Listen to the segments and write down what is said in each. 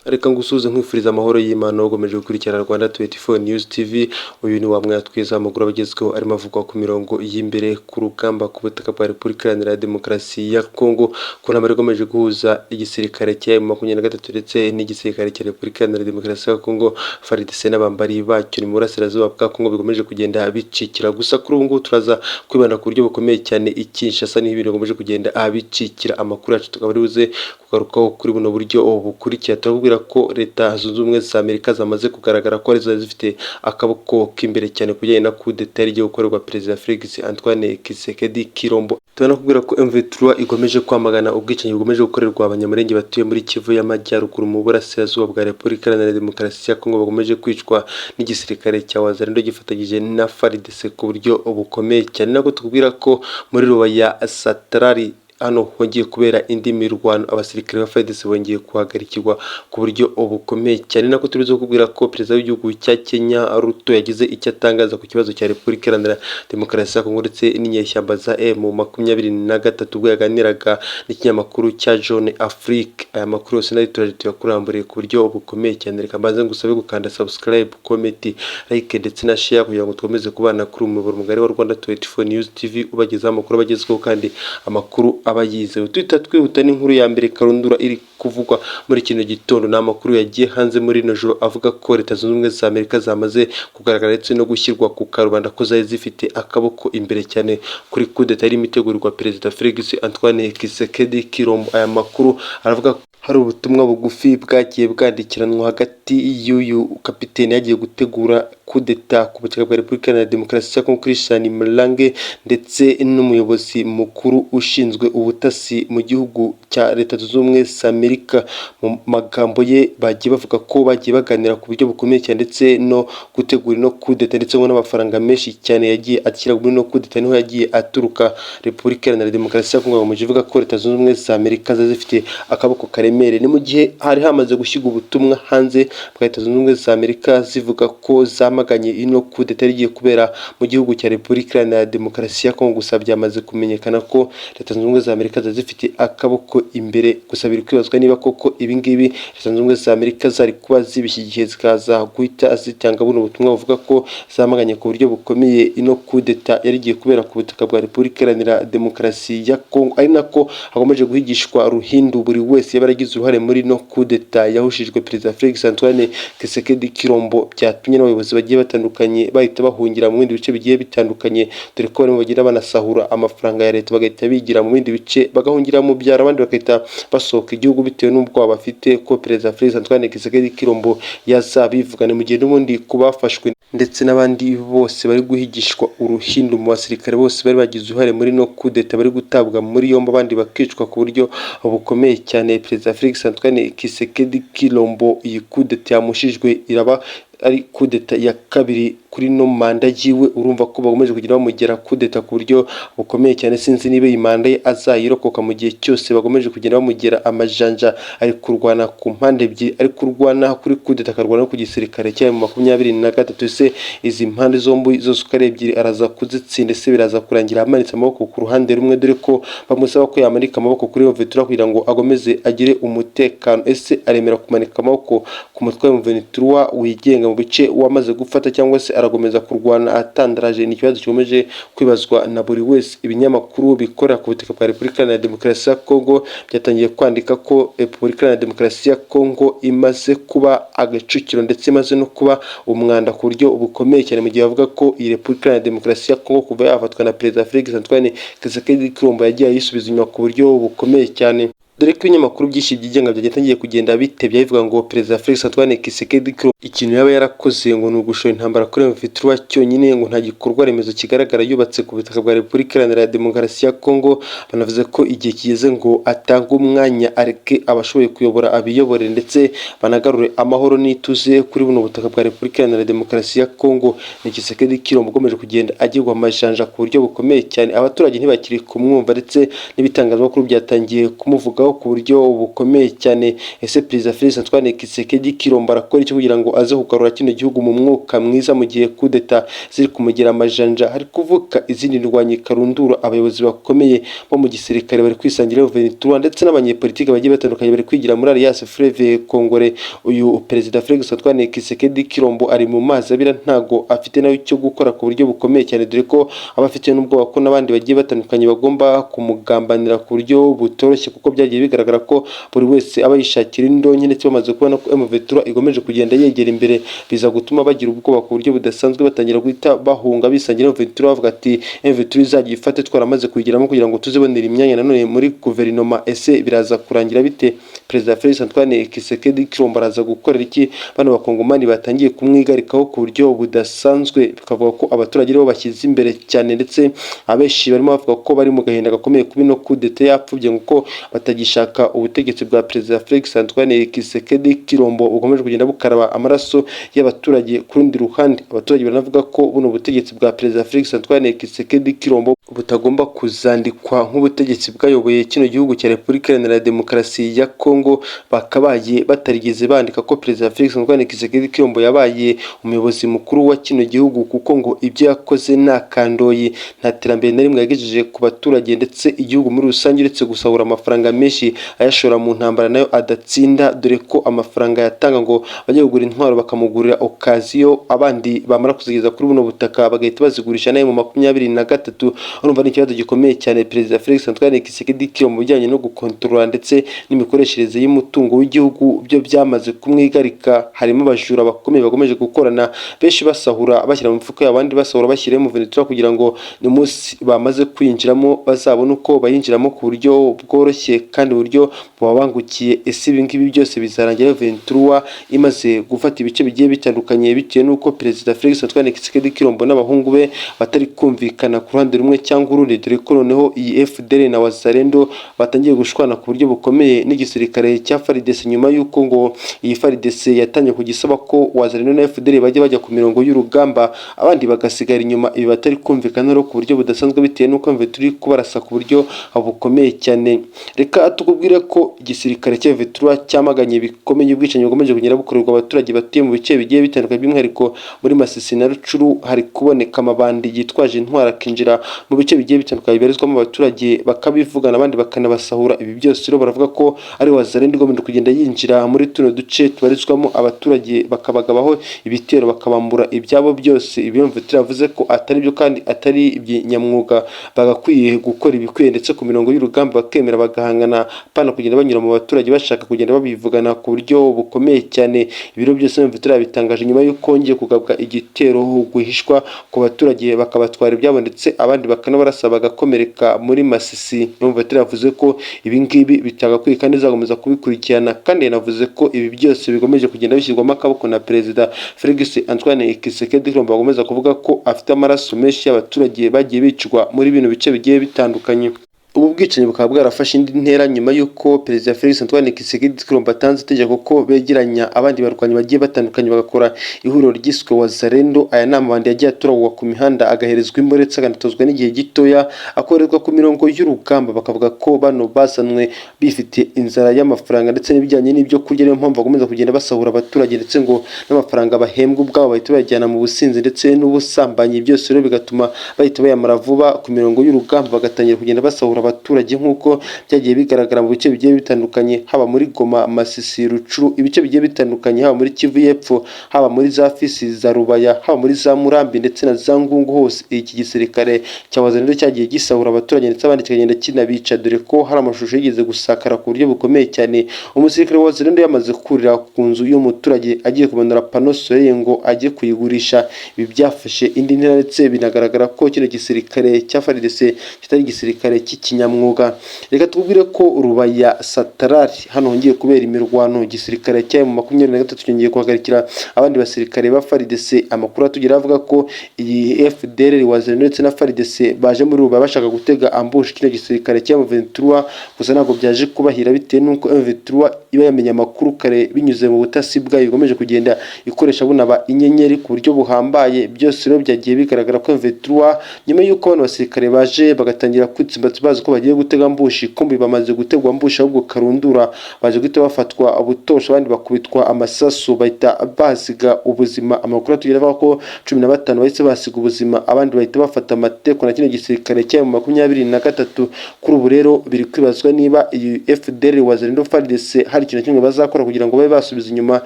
Reka ngusuhuze nkwifuriza amahoro y'Imana ukomeje gukurikirana Rwanda 24 News TV. Uyu ni wa mwatwiza amakuru abagezweho arimo avugwa ku mirongo y'imbere ku rugamba ku butaka bwa Repubulika Iharanira Demokarasi ya Kongo, ku ntambara ikomeje guhuza igisirikare cya M23 ndetse n'igisirikare cya Repubulika Iharanira Demokarasi ya Kongo, FARDC n'abambari bacyo ni mu burasirazuba bwa Kongo bikomeje kugenda bicikira. Gusa kuri ubu ngubu turaza kwibanda ku buryo bukomeye cyane i Kinshasa niho ibintu bikomeje kugenda bicikira. Amakuru yacu tukaba ari buze kugarukaho kuri buno buryo bukurikira. Turakubwira ko Leta Zunze Ubumwe za Amerika zamaze kugaragara ko arizo zifite akaboko k'imbere cyane ku bijyanye na kudeta yari igiye gukorerwa Perezida Felix Antoine Tshisekedi Tshilombo. Turanakubwira ko M23 ikomeje kwamagana ubwicanyi bukomeje gukorerwa Abanyamulenge batuye muri Kivu y'Amajyaruguru mu burasirazuba bwa Repubulika Iharanira Demokarasi ya Kongo, bakomeje kwicwa n'igisirikare cya Wazalendo gifatanyije na FARDC ku buryo bukomeye cyane. Nabwo tukubwira ko muri Rubaya Satarari hano hongeye kubera indi mirwano, abasirikare ba FARDC bongeye guhagarikirwa ku buryo bukomeye cyane. Nako turizo kukubwira ko perezida w'igihugu cya Kenya Ruto yagize icyo atangaza ku kibazo cya Repubulika Iharanira Demokarasi ya Kongo ndetse n'inyeshyamba za M23 ubwo yaganiraga n'ikinyamakuru cya Jeune Afrique. Aya makuru yose nayo turaje tuyakuramburiye ku buryo bukomeye cyane. Reka mbanze ngusabe gukanda subscribe, comment, like ndetse na share kugira ngo dukomeze kubana kuri umuyoboro mugari wa Rwanda 24 News TV ubagezaho amakuru abagezweho kandi amakuru aba yizewe. Tuhita twihuta n'inkuru ya mbere karundura iri kuvugwa muri kino gitondo. Ni amakuru yagiye hanze muri rino joro avuga ko Leta Zunze Ubumwe za Amerika zamaze kugaragara ndetse no gushyirwa ku karubanda ko zari zifite akaboko imbere cyane kuri kudeta yarimo itegurirwa Perezida Felix Antoine Tshisekedi Tshilombo. Aya makuru aravuga ko hari ubutumwa bugufi bwagiye bwandikiranwa hagati y'uyu kapiteni yagiye gutegura kudeta ku butaka bwa Repubulika Iharanira Demokarasi ya Kongo, Christian Malange, ndetse n'umuyobozi mukuru ushinzwe ubutasi mu gihugu cya Leta Zunze Ubumwe za Amerika. Mu magambo ye bagiye bavuga ko bagiye baganira ku buryo bukomeye cyane ndetse no gutegura ino kudeta, ndetse ngo n'amafaranga menshi cyane yagiye ashyira muri ino kudeta niho yagiye aturuka. Repubulika Iharanira Demokarasi ya Kongo yakomeje ivuga ko Leta Zunze Ubumwe za Amerika zari zifite akaboko karemereye. Ni mu gihe hari hamaze gushyirwa ubutumwa hanze bwa Leta Zunze Ubumwe za Amerika zivuga ko zamaganye ino kudeta yari igiye kubera mu gihugu cya Repubulika Iharanira Demokarasi ya Kongo. Gusa byamaze kumenyekana ko Leta Zunze Ubumwe za Amerika zari zifite akaboko imbere. Gusa biri kwibazwa niba koko ibi ngibi Leta Zunze Ubumwe za Amerika zari kuba zibishyigikiye zikaza guhita zitanga buno butumwa buvuga ko zamaganye ku buryo bukomeye ino kudeta yari igiye kubera ku butaka bwa Repubulika Iharanira Demokarasi ya Kongo, ari nako hakomeje guhigishwa ruhindu buri wese yaba yaragize uruhare muri ino kudeta yahushijwe Perezida Felix Antoine Tshisekedi Tshilombo. Byatumye n'abayobozi bagiye batandukanye bahita bahungira mu bindi bice bigiye bitandukanye, dore ko barimo bagenda banasahura amafaranga ya leta bagahita bigira mu bindi bice, bagahungira mu byaro, abandi bagahita basohoka igihugu bitewe n'ubwoba bafite ko Perezida Felix Antoine Tshisekedi Tshilombo yazabivugana. Mu gihe n'ubundi ku bafashwe ndetse n'abandi bose bari guhigishwa uruhindu mu basirikare bose bari bagize uruhare muri no kudeta bari gutabwa muri yombi, abandi bakicwa ku buryo bukomeye cyane. Perezida Felix Antoine Tshisekedi Tshilombo iyi kudeta yamushijwe iraba ari kudeta ya kabiri kuri no manda yiwe. Urumva ko bakomeje kugenda bamugera kudeta ku buryo bukomeye cyane. Sinzi niba iyi manda ye azayirokoka mu gihe cyose bakomeje kugenda bamugera amajanja. Ari kurwana ku mpande ebyiri, ari kurwana kuri kudeta, akarwana no ku gisirikare cya M23. Ese izi mpande zombi zose uko ari ebyiri araza kuzitsinda? Ese biraza kurangira amanitse amaboko ku ruhande rumwe, dore ko bamusaba ko yamanika amaboko kuri M23 kugira ngo agomeze agire umutekano? Ese aremera kumanika amaboko ku mutwe wa M23 wigenga mu bice wamaze gufata, cyangwa se arakomeza kurwana atandaraje? Ni ikibazo gikomeje kwibazwa na buri wese. Ibinyamakuru bikorera ku butaka bwa Repubulika Iharanira Demokarasi ya Kongo byatangiye kwandika ko Repubulika Iharanira Demokarasi ya Kongo imaze kuba agacukiro ndetse imaze no kuba umwanda ku buryo bukomeye cyane, mu gihe bavuga ko iyi Repubulika Iharanira Demokarasi ya Kongo kuva yafatwa na Perezida Felix Antoine Tshisekedi Tshilombo yagiye ayisubiza inyuma ku buryo bukomeye cyane, dore ko ibinyamakuru byinshi byigenga byatangiye kugenda bitebya bivuga ngo Perezida Felix Antoine Tshisekedi Tshilombo ikintu yaba yarakoze ngo ni ugushora intambara kuri M23 cyonyine, ngo nta gikorwa remezo kigaragara yubatse ku butaka bwa Repubulika Iharanira Demokarasi ya Kongo. Banavuze ko igihe kigeze ngo atange umwanya, areke abashoboye kuyobora abiyoborere, ndetse banagarure amahoro n'ituze kuri buno butaka bwa Repubulika Iharanira Demokarasi ya Kongo. Ni Tshisekedi Tshilombo ukomeje kugenda agirwa amajanja ku buryo bukomeye cyane. Abaturage ntibakiri kumwumva, ndetse n'ibitangazamakuru byatangiye kumuvugaho. kumwigarikaho ku buryo bukomeye cyane. Ese Perezida Felix Antoine Tshisekedi Tshilombo arakora iki kugira ngo aze kugarura kino gihugu mu mwuka mwiza, mu gihe kudeta ziri kumugera amajanja, hari kuvuka izindi ndwanyi karundura, abayobozi bakomeye bo mu gisirikare bari kwisangira M23, ndetse n'abanyepolitiki bagiye batandukanye bari kwigira muri Alliance Fleuve Congolais? Uyu Perezida Felix Antoine Tshisekedi Tshilombo ari mu mazi abira, ntago afite nawe icyo gukora ku buryo bukomeye cyane, dore ko aba afite n'ubwoba ko n'abandi bagiye batandukanye bagomba kumugambanira ku buryo butoroshye, kuko byagiye bigaragara ko buri wese aba yishakira indonke, ndetse bamaze kubona ko M23 ikomeje kugenda yegera imbere, biza gutuma bagira ubwoba ku buryo budasanzwe, batangira guhita bahunga bisangira M23, bavuga ati M23 izajya ifate twaramaze kuyigeramo kugira ngo tuzibonere imyanya nanone muri guverinoma. Ese biraza kurangira bite? Perezida Felix Antoine Tshisekedi Tshilombo araza gukorera iki bano bakongomani batangiye kumwigarikaho ku buryo budasanzwe, bikavuga ko abaturage aribo bashyize imbere cyane, ndetse abenshi barimo bavuga ko bari mu gahinda gakomeye kuba ino kudeta yapfubye, kuko batagishaka ubutegetsi bwa Perezida Felix Antoine Tshisekedi Tshilombo bukomeje kugenda bukaraba amaraso y'abaturage. Ku rundi ruhande, abaturage baranavuga ko buno butegetsi bwa Perezida Felix Antoine Tshisekedi Tshilombo butagomba kuzandikwa nk'ubutegetsi bwayoboye kino gihugu cya Repubulika Iharanira Demokarasi ya Kongo, bakabaye batarigeze bandika ko Perezida Felix Antoine Tshisekedi Tshilombo yabaye umuyobozi mukuru wa kino gihugu, kuko ngo ibyo yakoze nta kandoyi, nta terambere na rimwe yagejeje ku baturage ndetse igihugu muri rusange, uretse gusahura amafaranga menshi ayashora mu ntambara nayo adatsinda, dore ko amafaranga yatanga ngo bajye kugura intwaro bakamugurira occasion, abandi bamara kuzigeza kuri buno butaka bagahita bazigurisha nayo mu 23. Urumva ni ikibazo gikomeye cyane Perezida Felix Antoine Tshisekedi Tshilombo mu bijyanye no gukontorora ndetse n'imikoreshereze y'umutungo w'igihugu, byo byamaze kumwigarika. Harimo abajura bakomeye bakomeje gukorana, benshi basahura bashyira mu mifuka yabo, abandi basahura bashyira mu Venezuela kugira ngo umunsi bamaze kwinjiramo bazabone uko bayinjiramo ku buryo bworoshye kandi uburyo bubabangukiye. Ese ibi ngibi byose bizarangira Ventura imaze gufata ibice bigiye bitandukanye, bitewe n'uko Perezida Felix Antoine Tshisekedi Tshilombo n'abahungu be batari kumvikana ku ruhande rumwe cyangwa urundi, dore ko noneho iyi FDLR na Wazalendo batangiye gushwana ku buryo bukomeye n'igisirikare cya FARDC, nyuma y'uko ngo iyi FARDC yatangiye kugisaba ko Wazalendo na FDLR bajya bajya ku mirongo y'urugamba, abandi bagasigara inyuma. Ibi batari kumvikana rero ku buryo budasanzwe, bitewe n'uko M23 kubarasa ku buryo bukomeye cyane. Reka tukubwire ko igisirikare cya M23 cyamaganye bikomeye ubwicanyi bukomeje kugenda bukorerwa abaturage batuye mu bice bigiye bitandukanye, by'umwihariko muri Masisi na Rutshuru. Hari kuboneka amabandi yitwaje intwaro akinjira mu bice bigiye bitandukanye bibarizwamo abaturage, bakabivugana, abandi bakanabasahura. Ibi byose rero baravuga ko ari Wazalendo igomba kugenda yinjira muri tuno duce tubarizwamo abaturage, bakabagabaho ibitero, bakabambura ibyabo byose. Ibi M23 yavuze ko atari byo kandi atari iby'inyamwuga, bagakwiye gukora ibikwiye ndetse ku mirongo y'urugamba bakemera bagahangana, pana kugenda banyura mu baturage bashaka kugenda babivugana ku buryo bukomeye cyane. Ibiro byose M23 bitangaje nyuma y'uko hongeye kugabwa igitero rwihishwa ku baturage, bakabatwara ibyabo ndetse abandi bakanabarasa bagakomereka muri Masisi. M23 yavuze ko ibi ngibi bitagakwiye kandi izakomeza kubikurikirana, kandi yanavuze ko ibi byose bikomeje kugenda bishyirwamo akaboko na Perezida Felix Antoine Tshisekedi Tshilombo, bakomeza kuvuga ko afite amaraso menshi y'abaturage bagiye bicwa muri bino bice bigiye bitandukanye. Ubu bwicanyi bukaba bwarafashe indi ntera nyuma y'uko Perezida Felix Antoine Tshisekedi Tshilombo atanze itegeko ko begeranya abandi barwanyi bagiye batandukanye, bagakora ihuriro ryiswe Wazalendo. Aya ni amabandi yagiye atoragurwa ku mihanda, agaherezwa imbunda ndetse akanatozwa n'igihe gitoya, akorerwa ku mirongo y'urugamba. Bakavuga ko bano bazanwe bifite inzara y'amafaranga ndetse n'ibijyanye n'ibyo kurya, niyo mpamvu bakomeza kugenda basahura abaturage, ndetse ngo n'amafaranga bahembwa ubwabo bahita bayajyana mu businzi ndetse n'ubusambanyi. Byose rero bigatuma bahita bayamara vuba ku mirongo y'urugamba, bagatangira kugenda basahura abaturage nk'uko byagiye bigaragara mu bice bigiye bitandukanye, haba muri Goma, Masisi, Rutshuru, ibice bigiye bitandukanye, haba muri Kivu y'Epfo, haba muri za Fizi, za Rubaya, haba muri za Murambi ndetse na za Ngungu. Hose iki gisirikare cya Wazalendo cyagiye gisahura abaturage ndetse abandi kikagenda kinabica, dore ko hari amashusho yigeze gusakara ku buryo bukomeye cyane, umusirikare wa Wazalendo yamaze kurira ku nzu y'umuturage agiye kumanura panneau solaire ngo ajye kuyigurisha. Ibi byafashe indi ntera ndetse binagaragara ko kino gisirikare cya FARDC kitari igisirikare cy'ikinyamwuga. Reka tubwire ko Rubaya Satarari hano hongeye kubera imirwano, igisirikare cya M23 cyongeye guhagarikira abandi basirikare ba FARDC. Amakuru atugera avuga ko iyi FDLR, Wazalendo ndetse na FARDC baje muri Rubaya bashaka gutega ambush kino gisirikare cya M23, gusa ntabwo byaje kubahira bitewe n'uko M23 iba yamenye amakuru kare binyuze mu butasi bwayo ikomeje kugenda ikoresha bunaba inyenyeri ku buryo buhambaye. Byose rero byagiye bigaragara ko M23, nyuma y'uko bano basirikare baje bagatangira kwitsimbatsa bazi ko ko bagiye gutega ambushi, kumbi bamaze gutegwa ambushi, ahubwo karundura baje guhita bafatwa butosha, abandi bakubitwa amasasu bahita basiga ubuzima. Amakuru atugera avuga ko 15 bahise basiga ubuzima, abandi bahita bafata amateko na kino gisirikare cya M23. Kuri ubu rero biri kwibazwa niba iyi FDLR, Wazalendo, FARDC hari ikintu kimwe bazakora kugira ngo babe basubiza inyuma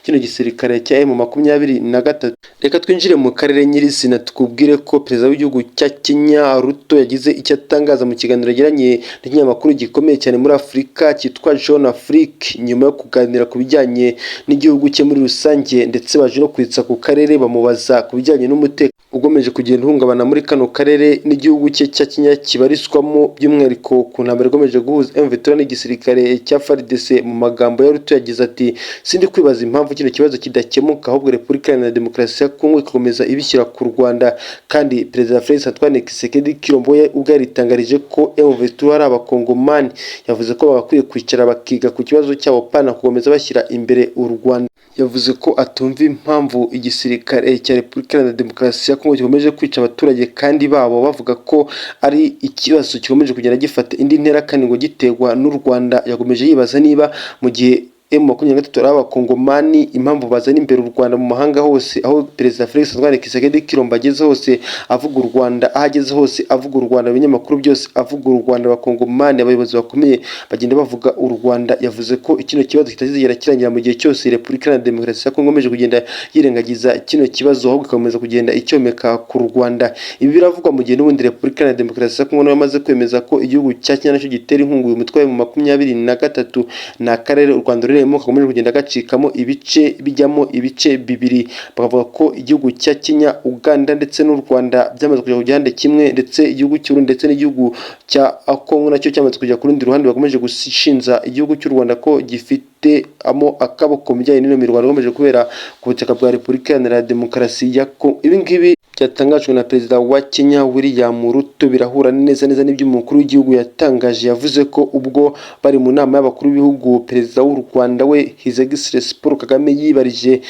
kino gisirikare cya M23. Reka twinjire mu karere nyirizina, tukubwire ko perezida w'igihugu cya Kenya Ruto yagize icyo atangaza mu kiganiro yagiranye n'ikinyamakuru gikomeye cyane muri Afurika cyitwa Jeune Afrique, nyuma yo kuganira ku bijyanye n'igihugu cye muri rusange, ndetse baje no kwitsa ku karere bamubaza ku bijyanye n'umutekano ugomeje kugenda uhungabana muri kano karere n'igihugu cye cya Kenya kibarizwamo, by'umwihariko ku ntambara ikomeje guhuza M23 n'igisirikare cya FARDC. Mu magambo ya Ruto yagize ati: "Sindi kwibaza impamvu kino kibazo kidakemuka, ahubwo Repubulika Iharanira Demokarasi ya Kongo igakomeza ibishyira ku Rwanda." Kandi Perezida Felix Antoine Tshisekedi Tshilombo we ubwo yaritangarije ko M23 ari abakongomani, yavuze ko bagakwiye kwicara bakiga ku kibazo cyabo, pana gukomeza bashyira imbere u Rwanda. Yavuze ko atumva impamvu igisirikare cya Repubulika Iharanira Demokarasi ya Kongo gikomeje kwica abaturage kandi babo bavuga ko ari ikibazo gikomeje kugenda gifata indi ntera kandi ngo giterwa n'u Rwanda. Yakomeje yibaza niba mu gihe M23 ari abakongomani, impamvu bazana imbere u Rwanda mu mahanga hose, aho Perezida Felix Antoine Tshisekedi Tshilombo ageze hose avuga u Rwanda, aho ageze hose avuga u Rwanda, ibinyamakuru byose avuga u Rwanda, abakongomani, abayobozi bakomeye bagenda bavuga u Rwanda. Yavuze ko kino kibazo kitazigera kirangira mu gihe cyose Repubulika Iharanira Demokarasi ya Kongo ikomeje kugenda yirengagiza kino kibazo, ahubwo igakomeza kugenda icyomeka ku Rwanda. Ibi biravugwa mu gihe n'ubundi Repubulika Iharanira Demokarasi ya Kongo nayo yamaze kwemeza ko igihugu cya Kenya nacyo gitera inkunga uyu mutwe wa 23. Ni akarere u Rwanda rurimo kakomeje kugenda gacikamo ibice, bijyamo ibice bibiri. Bakavuga ko igihugu cya Kenya, Uganda ndetse n'u Rwanda byamaze kujya ku gihande kimwe, ndetse igihugu cy'u Burundi ndetse n'igihugu cya Kongo nacyo cyamaze kujya ku rundi ruhande. Bakomeje gushinja igihugu cy'u Rwanda ko gifite amo akaboko mu bijyanye n'ino mirwano ikomeje kubera ku butaka bwa Repubulika Iharanira Demokarasi ya Kongo. Ibi ngibi byatangajwe na Perezida wa Kenya William Ruto birahura neza neza n'ibyo umukuru w'igihugu yatangaje. Yavuze ko ubwo bari mu nama y'abakuru b'ibihugu, Perezida w'u Rwanda we His Excellency Paul Kagame yibarije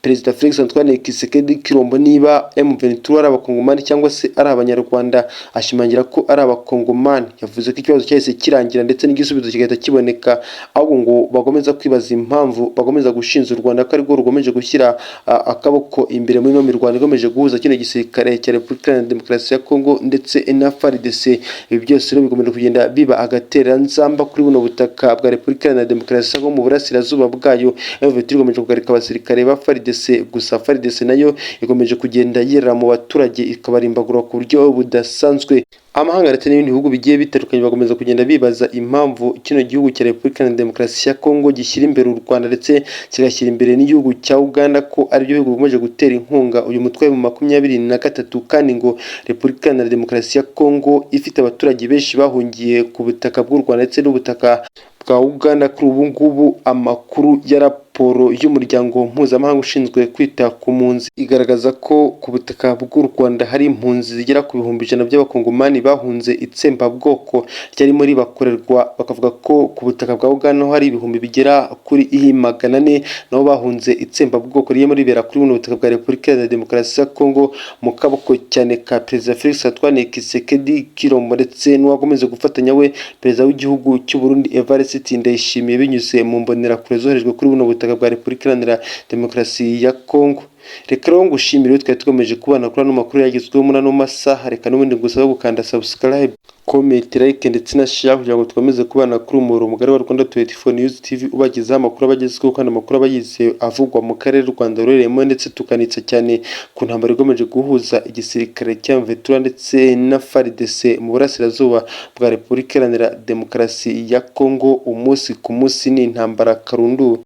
Perezida Felix Antoine Tshisekedi Tshilombo niba M23 ari abakongomani cyangwa se ari abanyarwanda, ashimangira ko ari abakongomani. Yavuze ko ikibazo cyahise kirangira ndetse n'igisubizo kigahita kiboneka, ahubwo ngo bakomeza kwibaza impamvu bakomeza gushinja u Rwanda ko arirwo rukomeje gushyira akaboko imbere muri ino mirwano ikomeje guhuza kino gisirikare cya Repubulika Iharanira Demokarasi ya Kongo ndetse na FARDC. Ibi byose rero bikomeje kugenda biba agatereranzamba kuri buno butaka bwa Repubulika Iharanira Demokarasi ya Kongo mu burasirazuba bwayo. M23 ikomeje kugarika abasirikare ba FARDC, gusa FARDC nayo ikomeje kugenda yirira mu baturage ikabarimbagura ku buryo budasanzwe. Amahanga ndetse n'ibindi bihugu bigiye bitandukanye bakomeza kugenda bibaza impamvu kino gihugu cya Repubulika Iharanira Demokarasi ya Kongo gishyira imbere u Rwanda ndetse kigashyira imbere n'igihugu cya Uganda, ko aribyo bihugu bikomeje gutera inkunga uyu mutwe mu 23, kandi ngo Repubulika Iharanira Demokarasi ya Kongo ifite abaturage benshi bahungiye ku butaka bw'u Rwanda ndetse n'ubutaka bwa Uganda. Kuri ubu ngubu amakuru ya raporo y'umuryango mpuzamahanga ushinzwe kwita ku mpunzi igaragaza ko ku butaka bw'u Rwanda hari impunzi zigera ku 100,000 by'abakongomani bahunze itsembabwoko ryarimo ribakorerwa. Bakavuga ko ku butaka bwa Uganda ho hari ibihumbi bigera kuri 400 nabo bahunze itsembabwoko ririmo ribera kuri buno butaka bwa Repubulika Iharanira Demokarasi ya Kongo mu kaboko cyane ka Perezida Felix Antoine Tshisekedi Tshilombo ndetse n'uwakomeza gufatanya we, Perezida w'igihugu cy'u Burundi Evariste Ndayishimiye, binyuze mu mbonerakure zoherejwe kuri buno butaka bwa Repubulika Iharanira Demokarasi ya Kongo. Reka rero ngushimire twari tukomeje kubana kuri ano makuru yagezweho muri ano masaha. Reka n'ubundi ngusaba gukanda subscribe, comment, like ndetse na share kugira ngo dukomeze kubana kuri umuro mugari wa Rwanda 24 News TV, ubagezaho amakuru abagezweho kandi amakuru aba yizewe avugwa mu karere u Rwanda ruherereyemo, ndetse tukanitsa cyane ku ntambara ikomeje guhuza igisirikare cya M23 ndetse na FARDC mu burasirazuba bwa Repubulika Iharanira Demokarasi ya Kongo. Umunsi ku munsi ni intambara karundura.